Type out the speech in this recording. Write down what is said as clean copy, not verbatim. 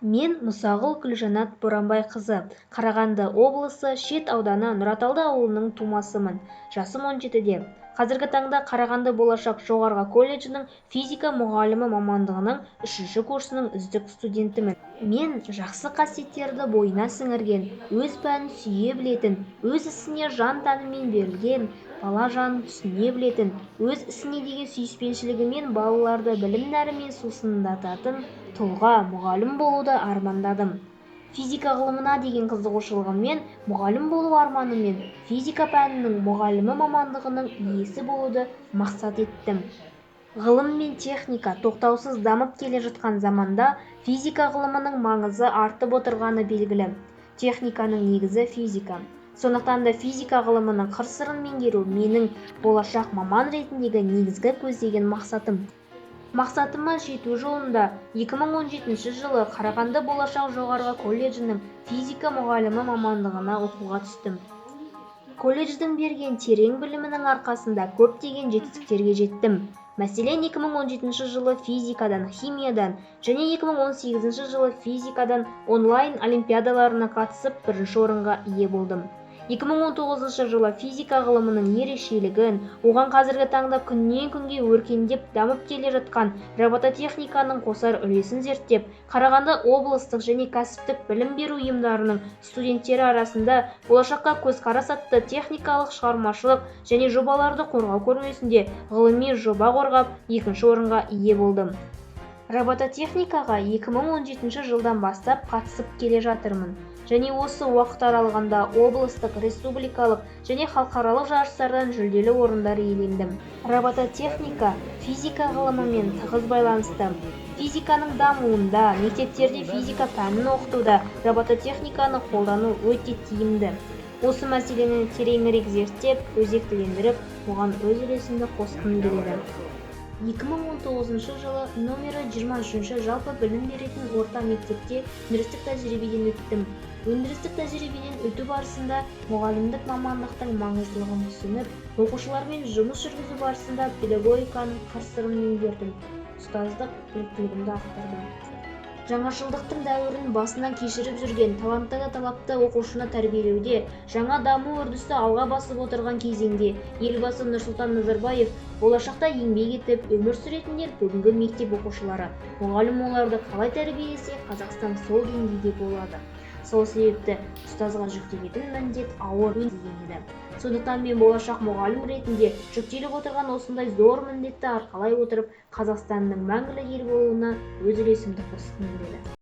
Мен Мұсағұл Гүлжанат Боранбайқызы, Қарағанды облысы Шет ауданы Нұраталды ауылының тумасымын. Жасым 17-де. Қазіргі таңда Қарағанды болашақ жоғарғы колледжінің физика мұғалімі мамандығының үшінші курсының үздік студентімін. Мен жақсы қасиеттерді бойына сіңірген, өз пәнін сүйе білетін, өз ісіне жан-тәнімен берілген, бала жанын түсіне білетін, өз ісіне деген сүйіспеншілігімен балаларды білім нәрімен сусындататын тұлға мұғалім болуды армандадым. Физика ғылымына деген қызығушылығыммен, мұғалім болу арманыммен физика пәнінің мұғалімі мамандығының иесі болуды мақсат еттім. Ғылым мен техника тоқтаусыз дамып келе жатқан заманда физика ғылымының маңызы артып отырғаны белгілі. Техниканың негізі физика. Сондықтан да физика ғылымының қыр-сырын меңгеру менің болашақ маман ретіндегі негізгі көздеген мақсатым. Мақсатыма жету жолында 2017 жылы Қарағанды болашақ жоғарғы колледжінің физика мұғалімі мамандығына оқуға түстім. Колледждің берген терең білімінің арқасында көптеген жетістіктерге жеттім. Мәселен, 2017 жылы физикадан, химиядан және 2018 жылы физикадан онлайн олимпиадаларына қатысып, бірінші орынға ие болдым. 2019 жылы физика ғылымының ерекшелігін, оған қазіргі таңда күннен күнге өркендеп дамып келе жатқан робототехниканың қосар үлесін зерттеп, Қарағанды облыстық және кәсіптік білім беру ұйымдарының студенттері арасында «Болашаққа көзқарас» атты техникалық шығармашылық және жобаларды қорғау көрмесінде ғылыми жоба қорғап, екінші орынға ие болдым. Робототехникаға 2017 жылдан бастап қатысып келе жатырмын және осы уақыт аралығында облыстық, республикалық және халықаралық жарыстардан жүлделі орындар иелендім. Робототехника физика ғылымымен тығыз байланысты. Физиканың дамуында, мектептерде физика пәнін оқытуда робототехниканы қолдану өте тиімді. Осы мәселені тереңірек зерттеп, өзектілендіріп, оған өз үлесімді қосқым келеді. 2019 жылы номері 23 жалпы білім беретін орта мектепте өндірістік тәжірибеден өттім. Өндірістік тәжірибеден өту барысында мұғалімдік мамандықтың маңыздылығын түсініп, оқушылармен жұмыс жүргізу барысында педагогиканың қыр-сырын меңгердім, ұстаздық біліктілігімді арттырдым. Жаңашылдықтың дәуірін басынан кешіріп жүрген талантты да талапты оқушыны тәрбиелеуде жаңа даму үрдісі алға басып отырған кезеңде Елбасы Нұрсұлтан Назарбаев: «Болашақта еңбек етіп, өмір сүретіндер бүгінгі мектеп оқушылары. Мұғалім оларды қалай тәрбиелесе, Қазақстан сол деңгейде болады. Сол себепті ұстазға жүктелетін міндет ауыр», – деген еді. Сондықтан мен болашақ мұғалім ретінде жүктеліп отырған осындай зор міндетті арқалай отырып, Қазақстанның мәңгілік ел болуына өз үлесімді қосқым келеді.